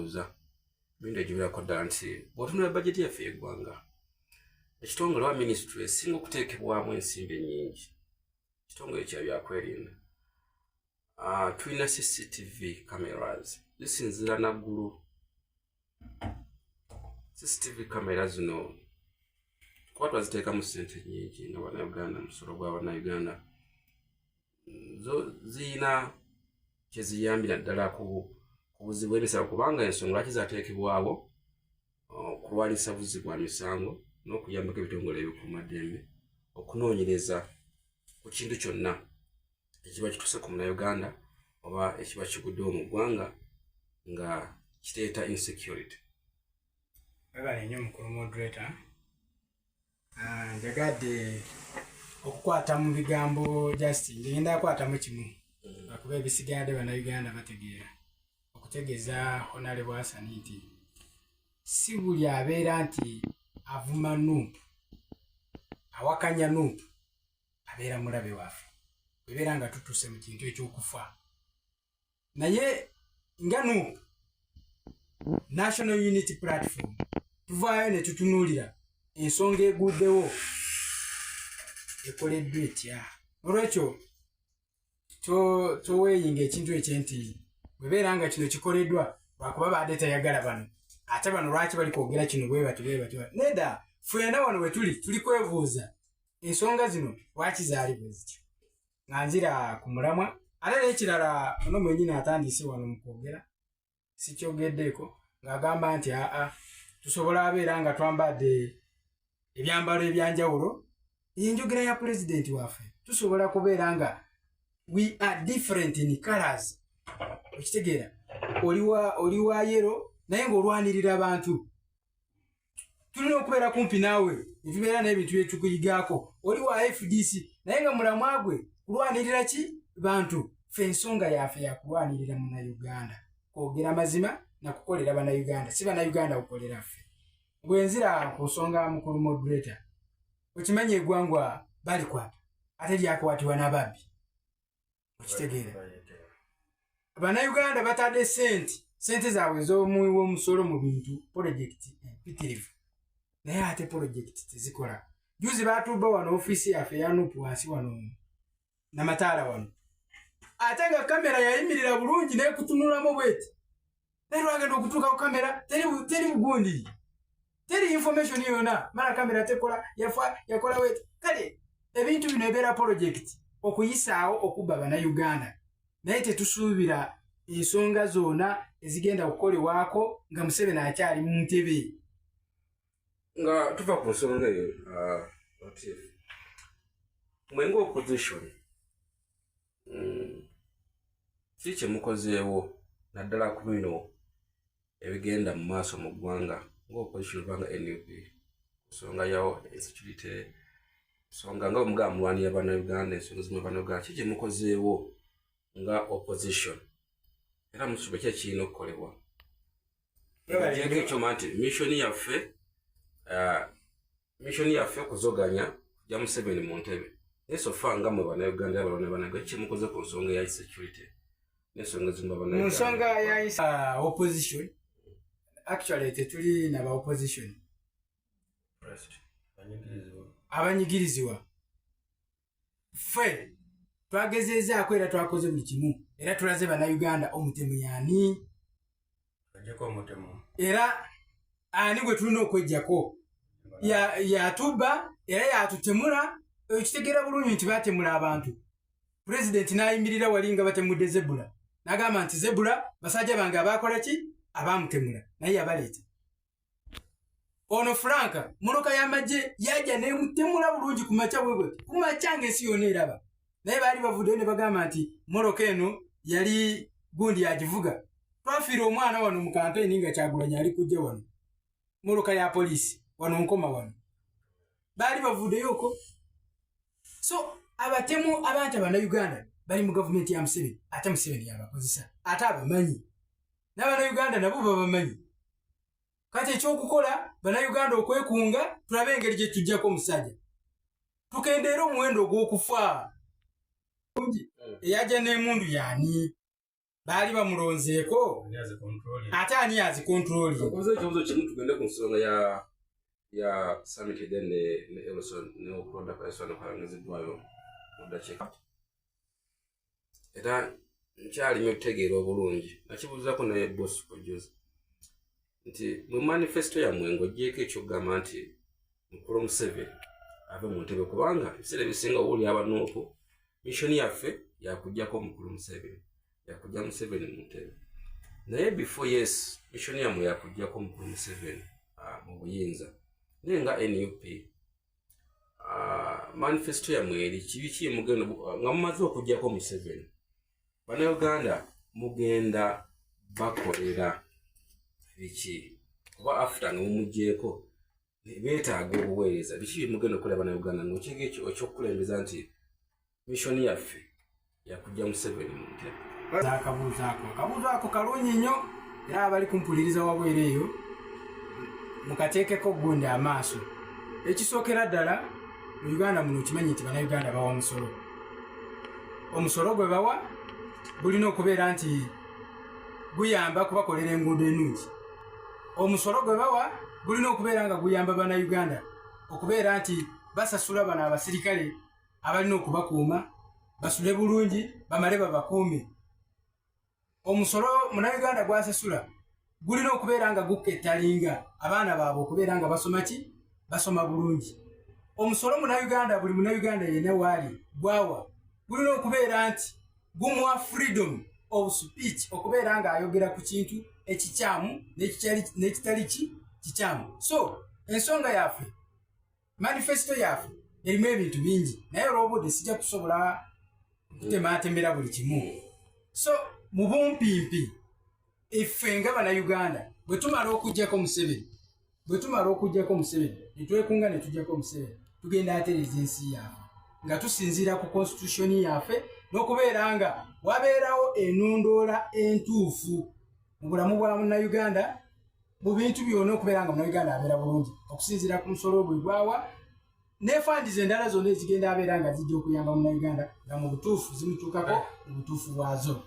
Nkubuuza emirundi egiwerako ddala nti bw'otunula bajeti yaffe y'eggwanga, ekitongole oba minisitule esinga okuteekebwamu ensimbi ennyingi kitongole kya byakwerinda. Tulina CCTV cameras zisinziira naggulu. CCTV camera zino kuba twaziteekamu ssente nnyingi nga Bannayuganda, musolo gwa Bannayuganda, zo ziyina kyeziyambira ddala ku buzi bw'emisango, kubanga ensonga lwaki zateekebwawo okulwanyisa buzzi bwa misango n'okuyambako ebitongole ebikuumaddembe okunoonyereza ku kintu kyonna ekiba kituuse ku Munnayuganda oba ekiba kiguddewo mu ggwanga nga kireeta insecurity. Webale nnyo, mukulu moderator. Njagadde okukwata mu bigambo, just ngenda kwatamu kimu lwakuba ebisigadde Bannayuganda bategeera. Okutegeeza Honorable Hassan nti si buli abeera nti avuma NUP, awakanya NUP, abeera mulabe waffe. Bwebeera nga tutuuse mu kintu ekyokufa, naye nga NUP, National Unity Platform, tuvaayo ne tutunuulira ensonga eguddewo ekoleddwa etya. Olwekyo toweeyinga ekintu ekyo nti bwebeera nga kino kikoleddwa lwakuba baadde tayagala bano, ate bano lwaki bali kwogera kino bwe bati bwe bati. Nedda, ffena wano we tuli tuli kwebuuza ensonga zino lwaki zaali bwe zityo. Nga nzira ku mulamwa, ate n'ekirala, ono mwenyini atandise wano mu kwogera, sikyogeddeeko, ng'agamba nti aa, tusobola abeera nga twambadde ebyambalo ebyanjawulo. Enjogera ya pulezidenti waffe, tusobola kubeera nga we are different in colors. Okitegeera, oli wa yellow naye ng'olwanirira abantu, tulina okubeera kumpi naawe netubeera n'ebintu byetukuyigaako. Oli wa FDC naye nga mulamwa gwe kulwanirira ki? Bantu. Fe ensonga yaffe yakulwanirira Munnayuganda, kwogera mazima nakukolera Bannayuganda, si Bannayuganda kukolera ffe. Bwenzira ku nsonga, mukulu moderator, okimanyi eggwanga balikwata ate lyakwatibwa n'ababbi. Okitegeera, Bannayuganda batadde sente zaabwe ez'omuwi w'omusolo mu bintu polojekiti empitirivu, naye ate polojekiti tezikola. Juzi batuuba wano ofiisi yaffe eya NUP wansi wano Namataala wano, ate nga kamera yayimirira bulungi nekutunulamu bweti, naye lwagenda okutuuka ku kamera teri bugundi, teri information yona, mara kamera tekola, yafa yakola weti. Kale ebintu bino ebeera project okuyisaawo okubba Bannayuganda, naye tetusuubira ensonga zonna ezigenda kukolebwako nga Museveni akyali mu ntebe. Nga tuva ku nsonga eyo, Latif, mwe nga opposition, kiki kyemukozeewo naddala ku bino ebigenda mu maaso mu ggwanga nga opposition oba nga NUP, nsonga yawo insecurity, nsonga nga bwemugamba mulwanira Bannayuganda, ensonga zimu Bannayuganda, kiki kyemukozeewo nga opposition era musuba ki ekirina okukolebwa? Ogyeko ekyoma nti mission yaffe kuzoganya kujja Museveni mu ntebe, naye so far nga mwe Bannayuganda abalwana Bannayuganda, kyemukoze ku nsonga ya insecurity n'ensonga ezimu? Mu nsonga ya opposition, actually tetuli naba opposition abanyigirizibwa. Ffe twagezezaako era twakoze buli kimu, era tulaze Bannayuganda omutemu yaani era ani gwe tulina okwejjako. Yatubba era yatutemula. Ekitegeera bulungi nti batemula abantu, pulezidenti n'ayimirira wali nga batemudde Zebula, n'agamba nti Zebula basajja bange abakola ki, abamutemula, naye yabaleeta. Ono Franka motoka y'amagye yajja nemutemula bulungi ku makya bwebwe, ku makya ng'ensi yonna eraba, naye baali bavuddeyo ne bagamba nti motoka eno yali gundi yagivuga. Twafiira omwana wano mu kampeyini nga Kyagulanyi ali kujja wano, motoka ya poliisi wano Nkoma wano, baali bavuddeyoko. So abatemu, abantu Abannayuganda bali mu gavumenti ya Museveni, ate Museveni yabakozesa, ate abamanyi n'Abannayuganda nabo babamanyi. Kati ekyokukola, Bannayuganda okwekunga tulabe engeri gye tujjako omusajja, tukendeere omuwendo ogw'okufa. Eyajja n'emundu yaani? Baali bamulonzeeko, ate ani azicontrolling? Okubuuza ekibuuzo kimu, tugende ku nsonga ya summit, then ne Elson ne okulonda kwa Elson okwalangiziddwayo mu ddakiika. Era nkyalimye okutegeera obulungi, nakibuuzaako ne Bosco Jose nti mu manifesto yammwe, ng'oggyeeko ekyokugamba nti mukulu Museveni ave mu ntebe, kubanga ebiseera ebisinga owuli abanuupu mission yaffe yakugjako omukulu Museveni, yakujja Museveni mu ntebe. Naye before, yes, mission yammwe yakugjako omukulu Museveni mu buyinza, naye nga NUP, manifesto yammwe eri kibi ki mugenda nga mumaze okugjako Museveni, Bannayuganda mugenda bakolera biki? Kuba after nga mumugyeko beetaaga obuweereza. Biki byemugenda okukolera Bannayuganda ngaokyeko ekyo ekyokukulembeza nti mission yaffe yakujja Museveni mu ntebe? Akabuuzo ako, akabuuzo ako kalungi nnyo, era abali kumpuliriza wabweru eyo mukateekeko gundi amaaso. Ekisookera ddala, mu Uganda muno okimanyi nti Bannayuganda bawa omusolo. Omusolo gwe bawa gulina okubeera nti guyamba kubakolera enguudo ennungi. Omusolo gwe bawa gulina okubeera nga guyamba Bannayuganda okubeera nti basasula bano abasirikale abalina okubakuuma, basule bulungi, bamale babakuume. Omusolo Munnayuganda gwasasula gulina okubeera nga guketalinga abaana baabwe okubeera nga basoma ki, basoma bulungi. Omusolo Munnayuganda, buli Munnayuganda yenna waali, gwawa gulina okubeera nti gumuwa freedom of speech okubeera ng'ayogera ku kintu ekikyamu n'ekitali ki kikyamu. So ensonga yaffe, manifesto yaffe erimu ebintu bingi, naye olw'obudde sijja kusobola kutematemera buli kimu. So mu bumpimpi, effe nga Bannayuganda bwe tumala okugjako Museveni, bwe tumala okugjako Museveni, ne twekunga ne tujjako Museveni, tugenda atereeza ensi yaffe nga tusinziira ku constitution yaffe n'okubeera nga wabeerawo enondoola entuufu mu bulamu bwa Munnayuganda, mu bintu byonna, okubeera nga Munnayuganda abeera bulungi okusinziira ku musolo gwe gwawa ne funds endala zonna ezigenda abeera nga zijja okuyamba Munnayuganda nga mu butuufu zimutuukako mu butuufu bwazo.